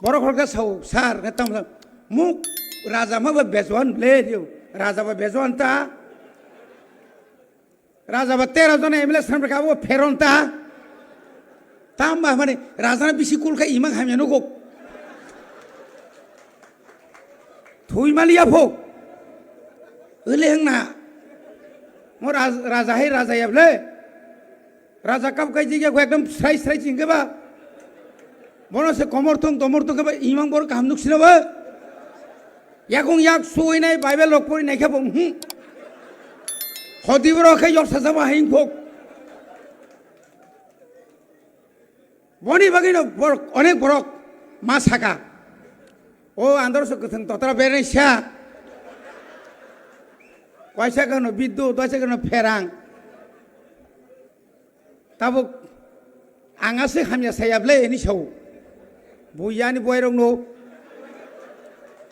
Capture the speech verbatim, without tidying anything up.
Borok khoroksa sao, "Sir," hwnkhe tamo sa, "Muk raja ma ba bejoan ble rio. Raja ba bejoan ta. Raja ba tero jona M L A sanbra kabo pheron ta." Tamo ba mani raja na bisi kul kha imang hamya nugo. Thui mali apho. Ele hengna. Mo raj-, raja hai raja ya ble. Raja kap kai jigya ko ekdom srai srai chingke ba. Bono se komor thung tomor thung ke ba imang bor kaham nuk sino ba. Yakung yak sui nai Bible lok pori nai khe bo, hmm. Hodi boro khe yok saja ba hing phok. Boni bagwi no borok, onek borok ma saka. O andor so kwthwng totra berenai sa. Waisa kano biddu, waisa kano pherang. Tabuk ang aswk hamya saya ble hini sao. Bui yani buai rok no